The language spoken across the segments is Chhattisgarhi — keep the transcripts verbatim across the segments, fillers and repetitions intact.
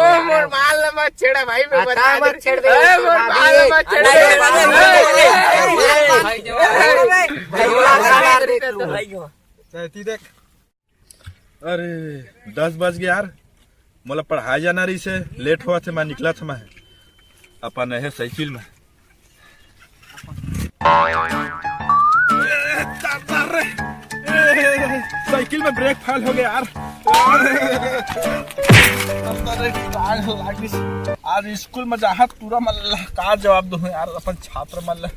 ओ, मोर बाल ला मत छेड़ा भाई, मैं बता दे। मत छेड़ दे, ए, मोर बाल ला मत छेड़ा। चाहती देख। अरे, दस बज गया यार, मोला पढ़ाए जाना रहिसे, लेट होवत हे, मैं निकलत हँव मैं अपन एहे साइकिल में। ए, साइकिल में ब्रेक फेल हो गया यार। आज स्कूल में जाहत पूरा मन ला का जवाब दूँ यार, अपन छात्र मन ला।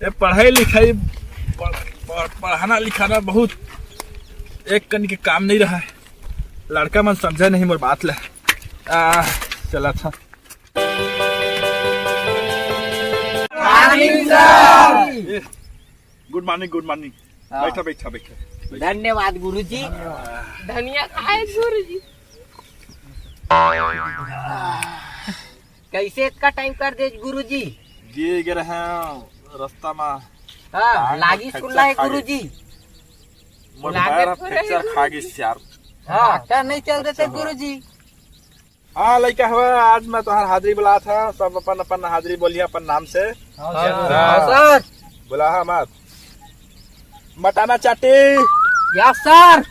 ये पढ़ाई लिखाई, पढ़-, पढ़-, पढ़ाना लिखाना बहुत एक कन के काम नहीं रहा है। लड़का मन समझे नहीं मोर बात ले। आ, चला था। गुड मॉर्निंग, गुड मॉर्निंग। हाँ। बैठा, बैठा, बैठा। धन्यवाद गुरुजी। धनिया खाए गुरुजी। कैसे इतना टाइम कर दे गुरुजी? गिर गे रहे रस्ता में। हाँ, टांग लागी फ्रैक्चर सुनला है खा गे। गुरुजी। मोर पैर फ्रैक्चर खा गे यार। हाँ, डॉक्टर नहीं चल देते गुरुजी। हाँ, लइका हो, आज मैं तोहार हाजिरी बुलात हँव, सब अपन अपन हाजिरी बोलिए अपन नाम से। हाँ, हाँ। सर। बुलाहा मत। मटाना चाटी। Yes sir.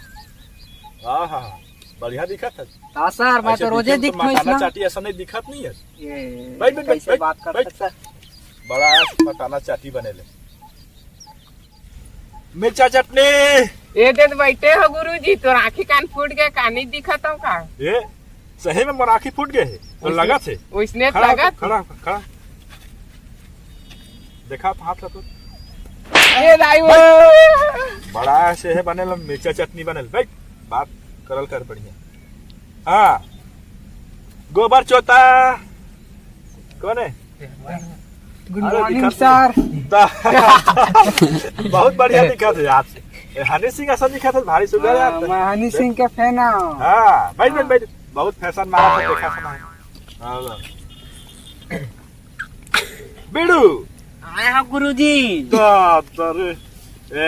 हाँ, हाँ, बढ़िया दिखत हे। हाँ सर, मैं तो रोजे दिखत हँव मटाना चाटी, ऐसा नहीं दिखत नहीं है। बैठ, बैठ, बैठ, बात कर सकता। बड़ा मटाना चाटी बने ले। मिर्चा चटनी। ए दे तो बैठे हो गुरुजी, तोर आँखी कान फूट गए, का नहीं दिखत हो का? ए, सही में मोर आँखी फूट गए हे। तो लगत हे। ओइसने खड़ा, लगत। खड़ा, खड़ा। देखा हाथ ला तो। ए दाई वो। बड़ा से हे बने ला, मिर्चा चटनी बने ला। बैठ, बात करल कर बढ़िया। हाँ। गोबर चोता। कौन है? गुड मॉर्निंग सर। बहुत बढ़िया दिखत हे यार। ए, हनी सिंह ऐसा दिखत हे, भारी सुंदर यार। हाँ, मैं हनी सिंह के फैन हूँ। हाँ, बैठ, बैठ, बैठ। बहुत फैशन मारा था, देखा सुना है। हाँ, लो। बीड़ू। आए हो गुरुजी। तो, तो रे,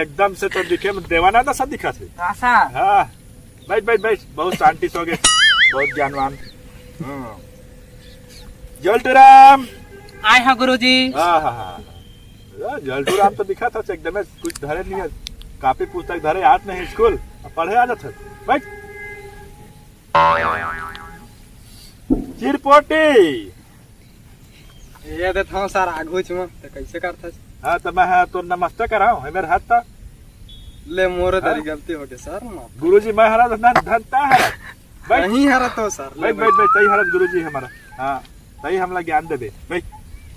एकदम से तो दिखे में देवानंद सा दिखत हे। हाँ सर। हाँ, बैठ, बैठ, बैठ। बहुत शांति से हो गए, बहुत ज्ञानवान। हाँ। जल्टूराम। आए हो गुरुजी। हाँ, हाँ, हाँ। यार, जल्टूराम तो दिखत हे एकदम कुछ धरे नहीं है, कॉपी पुस्तक धरे आत नहीं स्कूल, अब पढ़े आ जात हे। बैठ। चिरपोटी। ए दे था सर, आगू च में, तो कैसे करता? हाँ, तो मैं, हाँ, तो नमस्ते कराओ, हे मेरे हाथ ता। ले, मोरे हाँ? तेरी गलती हो गई सर, माफ। गुरुजी, मैं हरा धन, धनता हरा। बैठ। नहीं हरा तो सर, ले बैठ, बैठ। बैठ, बैठ, सही हरा गुरुजी हमारा। हाँ, सही हमला ज्ञान दे दे। बैठ।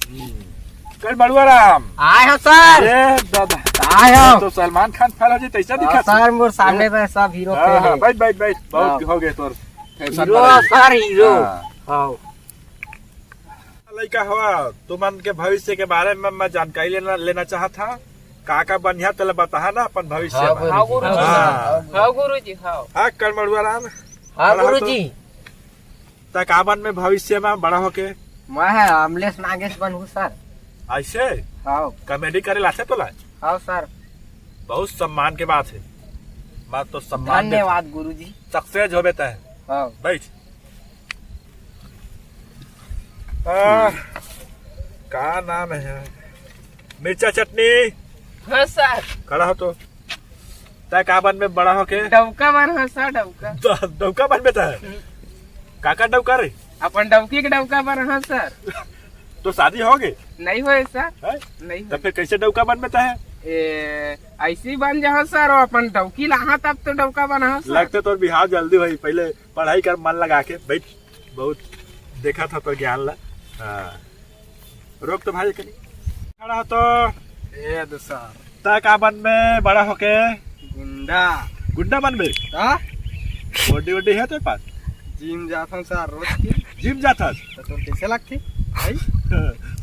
हम्म। कर बड़ुआ राम। आए हो सर। ए दादा। आए हो। तो सलमान खान फैला जी, तैसा हाँ, दिखा सर, मोर सामने में सब हीरो हाँ, फैल हाँ, है। बैठ, बैठ, बैठ। बहुत हाँ। हो गए तोर फैशन हीरो वाला। Sir, hero. हाँ। हाँ। लइका हवा, तुमन के भविष्य के बारे में मैं जानकारी लेना, लेना चाहत हँव। का का बढ़िया तेला बताहा ना अपन भविष्य हाँ, में। गुरुजी। हाँ, गुरुजी। हाँ। हाँ, गुरुजी, हाँ। हाँ, कड़मड़ुआ राम। हाँ, खड़ा हो तो। गुरुजी। त का बनबे भविष्य में बड़ा होके? मैं है अमलेश नागेश बनहूँ सर। ऐसे? हाँ। कॉमेडी करे लाथे तोला? हाँ सर। बहुत सम्मान के बात है। मैं तो सम्मान देता हूँ। धन्यवाद गुरुजी। सक्सेस होबे तय। हाँ। बैठ। आ, का नाम है? मिर्चा चटनी। हाँ सर। खड़ा हो तो। तै का बनबे बड़ा होके? डौका बनहूँ सर, डौका। ड-, डौका बनबे तै? काकर डौका रे? अपन डौकी के डौका बनहूँ सर। तोर शादी होगे? नहीं होय सर। हैं? नहीं त होय। फिर कैसे डौका बनबे तै? ए, ऐसे ही बन जाहूँ सर, अपन डौकी लाहूँ तब तो डौका बनहूँ सर। लगथे तोर बिहाव जल्दी होही, पहले पढ़ाई कर मन लगा के, बैठ। बहुत देखा था तोर ज्ञान ला। हाँ। रोक तो भाई कनी। खड़ा हो तो। ए दो सर। तै का बनबे बड़ा होके? गुंडा। गुंडा बनबे? हाँ? Body वोडी हे तोर पास? जिम जाथन सर रोज के। जिम जाथस? त तोर कैसे लगथे? भाई?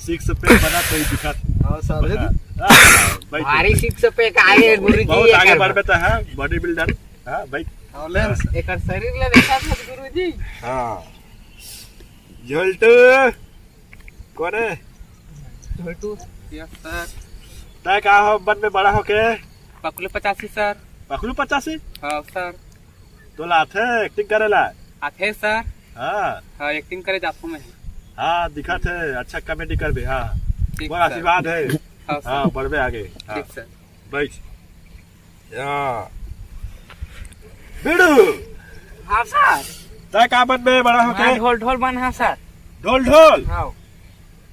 Six pack बना तो ही दिखत। हाँ सर, दे दे। हाँ, हाँ, भाई, भारी ठीक। Six pack आगे गुरुजी, बहुत ये आगे कर। बढ़बे तै, हाँ, body builder। हाँ, भाई। हाँ, ले ना सर। एकर शरीर ला देखा था गुरुजी। हाँ। झोल्टू। कौन है? छोटू। Yes sir. तै का हो बनबे बड़ा होके? पकलू पचासी सर। पकलू पचासी? हाँ सर। तोला आथे acting करे ला? आथे सर। हाँ। हाँ, acting करे जाथों मैं। हाँ, दिखत हे, अच्छा comedy करबे, हाँ। ठीक मोर सर। आशीर्वाद हे। हाँ सर। हाँ, बढ़बे आगे। हाँ। ठीक सर। बैठ। हाँ। बीड़ू। हाँ सर। तै का बनबे बड़ा होके? मैं ढोल ढोल बनहूँ सर। ढोल ढोल? हाँ।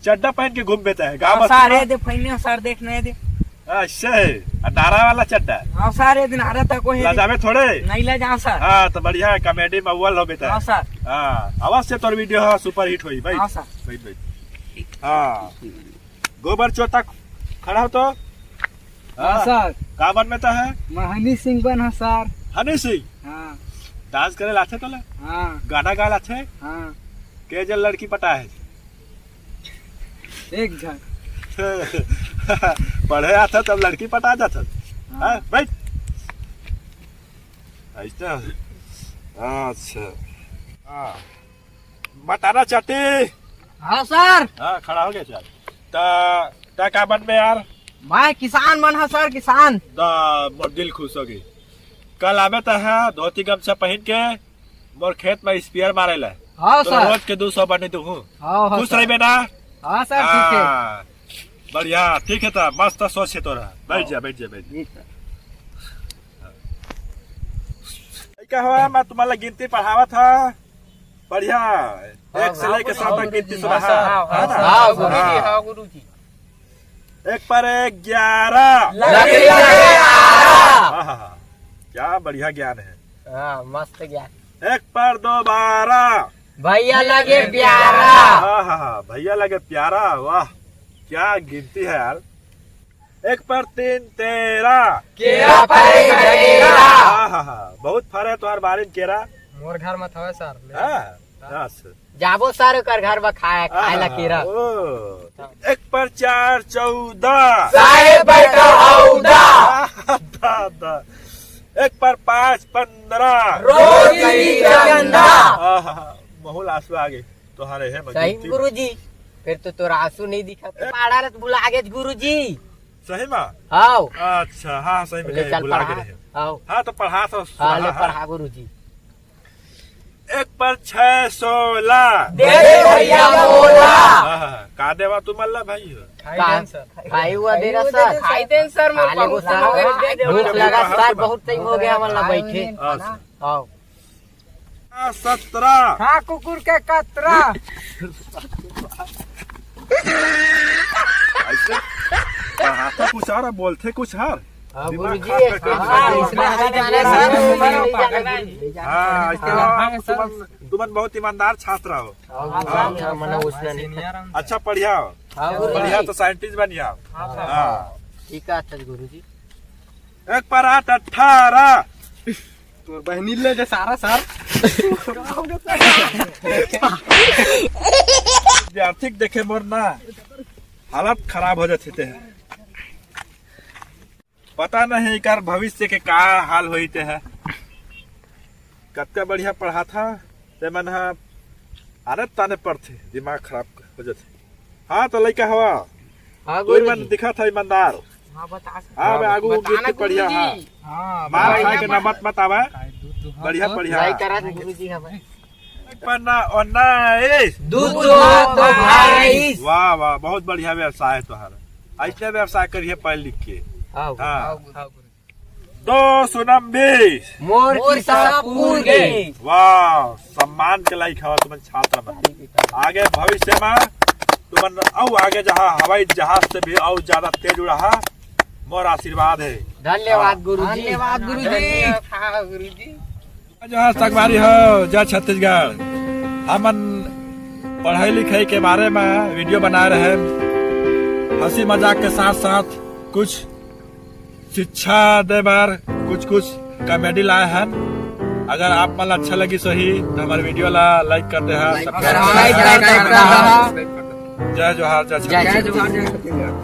चड्डा पहन के घूमबे तै, गाँव हाँ, बस्ती सर, में? ये दे पहिने सर, देख नहीं दे। अच्छा है, आ नारा वाला चड्डा? हाँ सर, ये दे नारा तक को है। लजाबे थोड़े? नहीं लजाहूँ सर। हाँ, तो बढ़िया है, comedy में अव्वल होबे तै। हाँ सर। हाँ, अवश्य तोर video हाँ super hit होही भाई। हाँ सर। भाई, भाई। हाँ। गोबर चोता खड़ा हो तो। हाँ, हाँ। सर। का बनबे तै? मैं हनी सिंह बनहूँ सर। हनी सिंह? हाँ। Dance करे ला आथे तोला? हाँ। गाना गाए ला आथे? हाँ। के जन लड़की पटाए हे? एक झन। पढ़े आथे तब लड़की पटा जाथे। हाँ। हाँ, बैठ। ऐसा? अच्छा। हाँ। मटारा चाटी। हाँ सर। हाँ, खड़ा हो गया चल। त, त का बनबे यार? मैं किसान बनहूँ सर, किसान। त मोर दिल खुश होगे। कल आबे तै, हाँ, धोती गमछा पहिन के मोर खेत में spray मारे ला। हाँ तो सर। रोज के दू सौ बनी दूँ। हाँ, हाँ खुश सर। रहिबे ना? हाँ सर, ठीक है। हाँ, बढ़िया, ठीक है त, मस्त सोच है तोरा। बैठ हाँ। जा, बैठ जा, बैठ जा। जी सर। लइका हो, मैं तुम्हारा गिनती पढ़ावत हूँ। बढ़िया। हाँ, एक से हाँ, लेके सौ तक गिनती सुना है। हाँ, हाँ, है ना? हाँ, गुरुजी, हाँ। हाँ, गुरुजी। एक पर एक ग्यारह। लगे लगे आरा। हाँ, हाँ, हाँ। क्या बढ़िया ज्ञान है। हाँ, मस्त ज्ञान। एक पर दो बारह। भैया लगे प्यारा। हाँ, हाँ, हाँ, भैया लगे प्यारा, वाह, क्या गिनती है यार। एक पर तीन तेरह। केरा पर एक ढकेरा। हाँ, हाँ, हाँ, बहुत फरे तोहर बारी म केरा। मोर घर में थवे सर, ले। हाँ, हाँ, सर। जाबो सर ओकर घर में खाए, खाए ला आहा, केरा। ओ। एक पर चार चौदह। साहेब बैठा हौदा। दा, दा। एक पर पाँच पन्द्रह। रोज की चंदा। आहा, महू ल आंसू आ गे। तोहरे हे सही मजबूती। गुरुजी, फिर तो तोर आंसू नहीं दिखा। ए- पाड़ा रत भुला गेच गुरुजी। सही मा? हाव। अच्छा, हाँ, सही में ले कहे, चल भुला के पढ़ा। रहे। हाव। हाँ, तो पढ़ा तो हाँ, ले हाँ। पढ़ा गुरुजी। एक पर छह सोलह। दे दे भैया मोला। हाँ, हाँ, हाँ। का देवा तू मल्ला भाई हो? खाई का? देन सर। खाई हुआ दे रहा सर। खाई देन सर, मोर खा ले वो बहुत सर। समय हो गया। भूख लगा सर, बहुत टाइम हो गया, मतलब बैठे। अच्छा। हाव। सत्रह। हाँ, कुकुर के कतरा। ऐसे पढ़ाते कुछ और बोलते कुछ और। हाँ, दिमाग गुरुजी, खराब करके हाँ, रख दिया। इसमें आ जाना है, सर। हाँ, इसके अलावा हाँ, सर। तुमन, तुमन बहुत ईमानदार छात्र हो। हाँ, हाँ, हाँ, मने उसने नहीं। अच्छा, पढ़िया हो। हाँ, गुरुजी। बढ़िया तो scientist बनिया। हाँ, सर। हाँ। ठीक है, अच्छा गुरुजी। एक पर आठ अठारह। तोर बहनी ले दे सारा सर। विद्यार्थी के देखे मोर ना हालत खराब हो जाथे ते। पता नहीं एकर भविष्य के का हाल होई ते है। कतका बढ़िया पढ़ाथा, ते मन ह आने ताने पढ़थे, दिमाग खराब हो जाथे। हाँ, तो लइका हवा, हाँ, तोर गुरुजी। मन दिखा था ईमानदार। हाँ, बता सकते हाँ, हो। बे आगू बता गिनती ना, पढ़िया, गुरुजी। हाँ। हाँ, मार बढ़िया खाए के पढ़- नौबत मत आवे। दूध, दूध, बढ़िया, हाँ, पढ़िया। नहीं करा गुरुजी हमें। पन्ना उन्नीस। दूध, दूध, तो भाई। वाह, वाह, बहुत बढ़िया व्यवसाय है तोहरा। ऐसने व्यवसाय करिए पढ़ लिख के। हाँ, हाँ। हाँ, गुरुजी। तो सोनम भी। मोर किस्सा पूर गे। वाह, सम्मान के लायक हवा तुमन छात्र मन। आगे भविष्य में तुमन अउ आगे जहाँ हवाई जहाज से भी अउ ज्यादा तेज उड़ाहा, मोर आशीर्वाद है। धन्यवाद गुरुजी। धन्यवाद गुरुजी। जहाँ संगवारी हो, जय छत्तीसगढ़। हमन पढ़ाई लिखाई के बारे में वीडियो बना रहे हैं, हंसी मजाक के साथ साथ कुछ शिक्षा दे बर कुछ कुछ कॉमेडी लाए हैं। अगर आप मन ला अच्छा लगी सही तो हमारे वीडियो ला लाइक कर दे हा, subscribe कर दे हा। जय जोहार, जय छत्तीसगढ़।